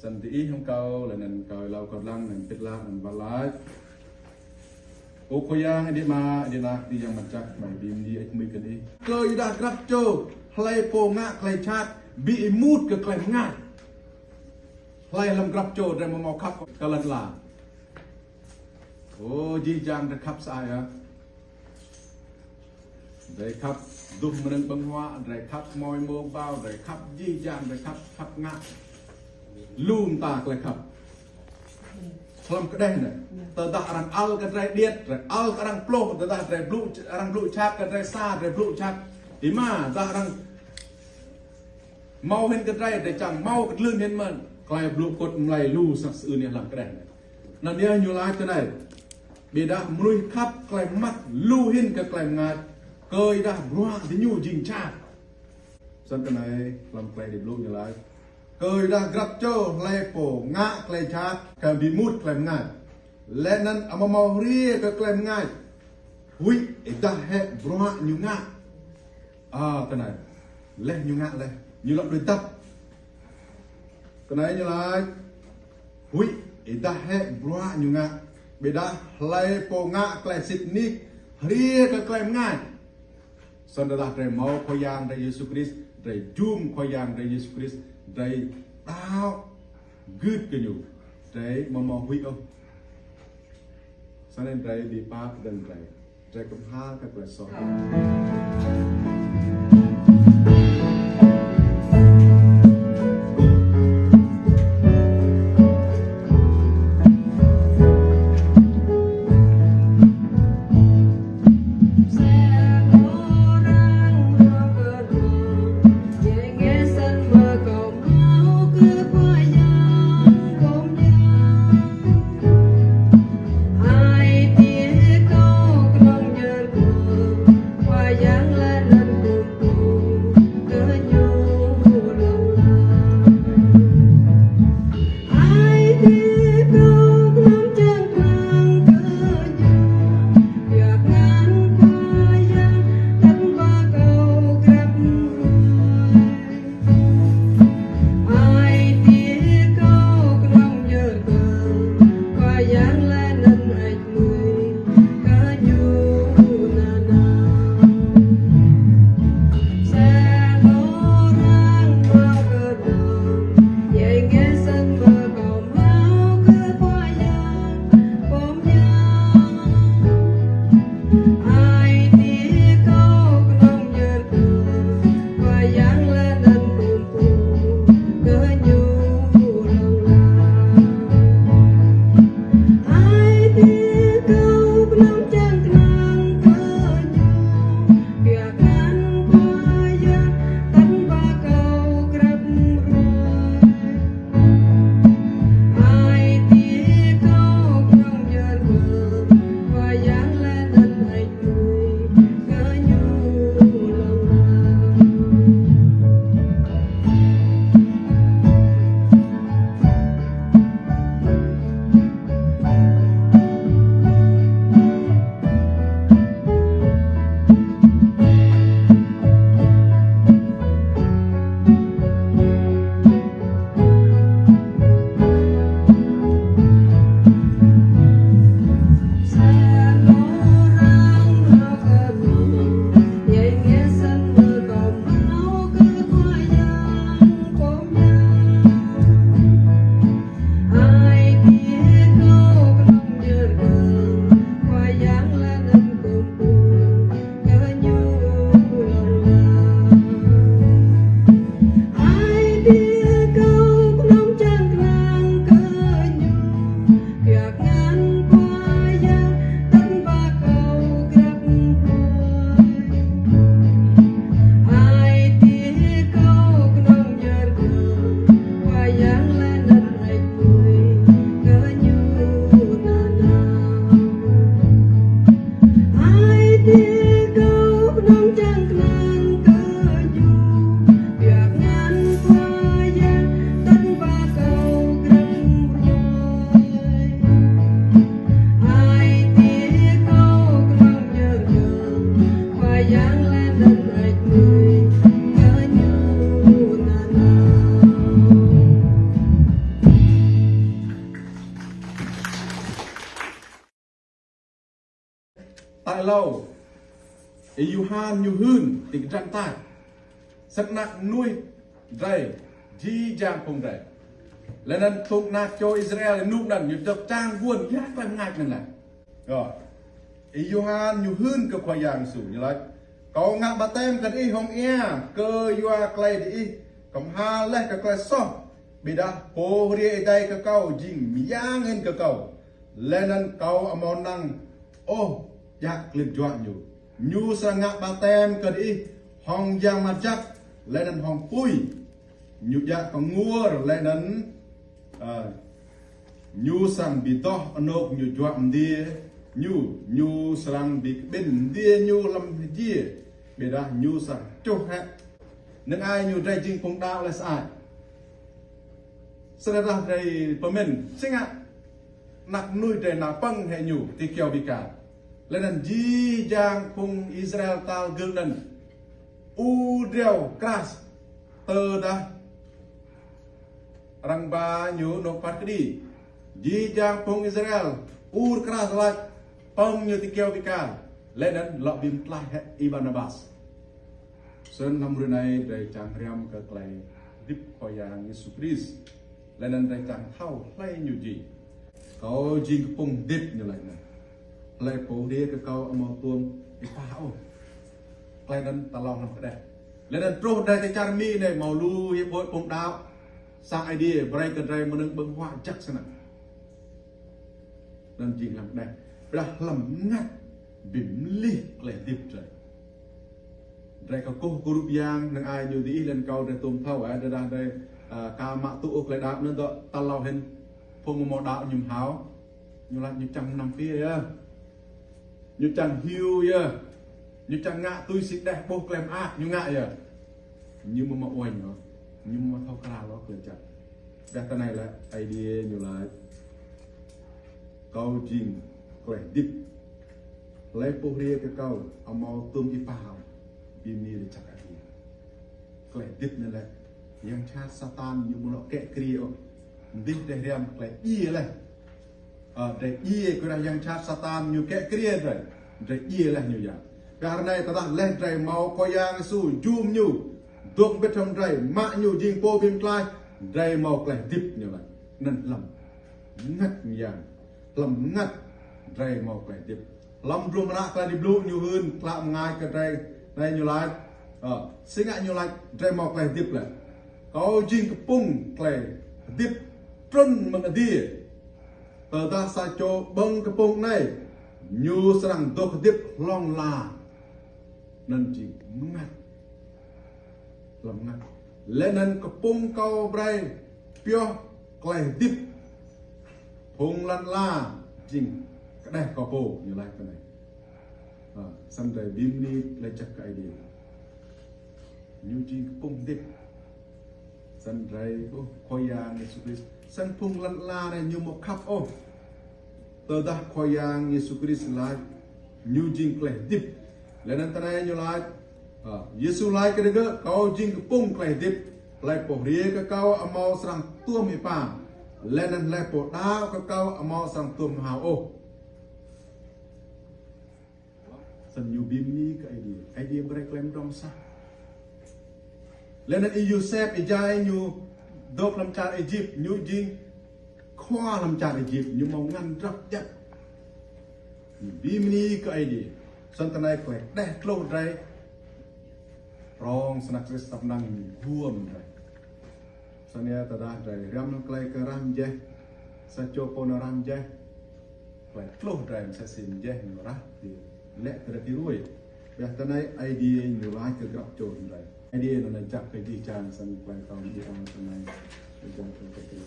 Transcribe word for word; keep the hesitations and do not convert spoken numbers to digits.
Snăn diih hŏng kâo, leh anăn kâo êlâo kâo dlăng, anăn pĭt lăng, anăn wah lač. Ơ Khua Yang, Aê Diê Ama, Aê Diê Anak, Aê Diê Yang Mngăt Jăk, hmei bi mni hơêč hmưi kơ diih. Kơ êdah grăp čô, hlei pô ngă klei jhat, bi êmut kơ klei mngač. Hlei hlăm grăp čô drei amâo mâo khăp kơ lăn ala. Ơ, jih jang drei khăp sa ai ah. Drei khăp dŭm mnơ̆ng ƀơ̆ng huă, drei khăp mâo êmô ƀâo, drei khăp jih jang, drei khăp, khăp ngă. Lu mta klei khăp. Hlăm kđeh anei. Tơdah arăng ăl kơ drei điêt, drei ăl kơ arăng pluh, tơdah drei blŭ, arăng blŭ jhat kơ drei sa, drei blŭ jhat. Êma, tơdah arăng mâo hĭn kơ drei, drei čiăng mâo kdlưn hĭn mơh. Klei blŭ kŭt mlei lu snăk sơưn yơh hlăm kđeh anei. Anăn yơh ñu lač tinei. Ƀiădah mnuih khăp klei mmăt lu hĭn kơ klei mngač, kyuadah bruă diñu jing jhat. Snăn tinei hlăm klei Aê Diê blŭ ñu lač. Kyuadah grăp čô hlei pô ngă klei jhat, kơ bi êmut klei mngač. Leh anăn amâo mâo hriê kơ klei mngač. Huĭ êdah hĕ bruă ñu ngă. A, tinei. Leh ñu ngă leh. Ñu lŏ đuĕ dăp. Tinei ñu lač. Huĭ êdah hĕ bruă ñu ngă. Ƀiădah hlei pô ngă klei sĭt nik hriê kơ klei mngač. Snăn tơdah drei mâo Khua Yang drei Yêsu Krist, drei jum Khua Yang drei Yêsu Krist, drei đăo gưt kơ ñu, drei amâo mâo huĭ ôh. Snăn drei bi pap dơ̆ng drei. Drei kmhal kơ klei soh. Êlâo Y-Yôhan ñu hưn ti kdrăn tač. Snăn anak mnuih drei, jih jang phung drei, leh anăn phung anak čô Israel ênuk anăn ñu dôk čang guôn ya klei mngač anăn lĕ. Yơh. Y-Yôhan ñu hưn kơ Khua Yang Yêsu, ñu lač: Kâo ngă ƀaptem kơ diih hŏng êa kyua klei diih kmhal leh kơ klei soh, ƀiădah Pô hriê êdei kơ kâo jing myang hĭn kơ kâo, leh anăn kâo amâo năng ôh djă klĭt juă ñu. Ñu srăng ngă ƀaptem kơ diih hŏng Yang Mngăt Jăk leh anăn hŏng pui. Ñu djă knguôr leh anăn, a, ñu srăng bi doh anôk ñu juă mdiê ñu, ñu srăng bi kƀĭn mdiê ñu hlăm hjiê, ƀiădah ñu srăng čuh hĕ. Năng ai ñu drei jing phung đăo leh sơăi. Srăng dah drei pơmĭn, si ngă anak mnuih drei nao pơ̆ng hĕ ñu ti kyâo bi kal. Leh anăn jih jang phung Israel tal gưl anăn ur driâo kras tơdah arăng ba ñu anôk phat kđi. Jih jang phung Israel ur kras lač pơ̆ng ñu ti kyâo bi kal. Leh anăn lŏ bi mtlaih hĕ Y-Barnabas. Snăn hlăm hruê anei drei čiăng hriăm kơ klei hdĭp Khua Yang Yêsu Krist. Leh anăn drei čiăng thâo hlei ñu jing. Kâo jing kpŭng hdĭp ñu lač anăn. Hlei pô hriê kơ kâo amâo tuôm êpa ôh. Klei anăn tal hlăm kđeh. Leh anăn truh drei ti čar Mi anei mâo lu hiệp hội phung đăo sang Aê Diê brei kơ drei mnơ̆ng ƀơ̆ng huă jăk snăk. Anăn jing hlăm kđeh. Ƀiădah hlăm mngăt bi mlih klei hdĭp drei. Drei kkuh kơ rup yang năng ai ñu diih leh anăn kâo drei tuôm thâo, ơ, ƀiădah drei, a, ka mă tŭ ôh klei đăo anăn dŏ tal hlâo hĭn phung amâo đăo ñu mhao. Ñu lač ñu čiăng mnăm pia yơh. Ñu čiăng hiu yơh. Ñu čiăng ngă tui si kđeh ƀuh klei mơak ñu ngă yơh. Ñu amâo mă uêñ ôh. Ñu amâo thâo kral ôh klei jăk. Ƀiădah tinei lĕ Aê Diê ñu lač: Kâo jing klei hdĭp. Hlei pô hriê kơ kâo amâo tuôm êpa ôh, bi mni lač jăk Aê Diê. Klei hdĭp anei lĕ, yang jhat Satan ñu amâo lŏ kiă kriê ôh. Mdih drei hriăm klei djiê leh. Ơ, drei djiê kyuadah yang jhat Satan ñu kiă kriê drei. Drei djiê leh ñu ya. Kyuadah anei tơdah leh drei mâo Khua Yang Yêsu jum ñu dôk mbĭt hŏng drei, mă ñu jing Pô bi mtlaih, drei mâo klei hdĭp ñu lač. Anăn hlăm mngăt myang, hlăm mngăt drei mâo klei hdĭp. Hlăm hdruôm hră Klei Aê Diê Blŭ ñu hưn tlă mngač kơ drei, anei ñu lač, ơ, si ngă ñu lač drei mâo klei hdĭp leh. Kâo jing kpŭng klei hdĭp trŭn mơ̆ng adiê. Tơdah sa čô ƀơ̆ng kpŭng anei, ñu srăng dôk hdĭp hlŏng lar. Anăn jing mngăt. Hlăm mngăt. Leh anăn kpŭng kâo brei pioh klei hdĭp. Phung lăn ala jing kđeh kâo pô, ñu lač tinei. Ha, snăn drei bi mni lač jăk kơ Aê Diê. Ñu jing kpŭng hdĭp. Snăn drei, ôh, Khua Yang Yêsu Krist. Snăn phung lăn ala anei ñu amâo khăp ôh. Tơdah Khua Yang Yêsu Krist lač, ñu jing klei hdĭp. Leh anăn tinei ñu lač, a, Yêsu lač kơ digơ̆, kâo jing kpŭng klei hdĭp. Hlei pô hriê kơ kâo amâo srăng tuôm êpa. Leh anăn hlei pô đăo kơ kâo amâo srăng tuôm mhao ôh. Snăn ñu bi mni kơ Aê Diê. Aê Diê brei klei mdrŏng sah. Leh anăn Y-Yôsep êjai ñu dôk hlăm čar Êjip, ñu jing khua hlăm čar Êjip, ñu mâo ngăn drăp jăk. Ñu bi mni kơ Aê Diê. Snăn tinei klei kđeh tluh drei prŏng snăk sĭt săp năng ñu guôm drei. Snăn yơh tơdah drei hriăm hŏng klei kơ arăng mjeh, sa čô pô arăng mjeh, klei tluh drei msĕ si mjeh ñu rah ti lĕ kơ drei ti ruê. Ƀiădah tinei Aê Diê ñu lač kơ grăp čô drei. Aê Diê anăn jăk kơ jih jang snăn klei kâo mđĭ ôh tinei. Jăk kơ Aê Diê.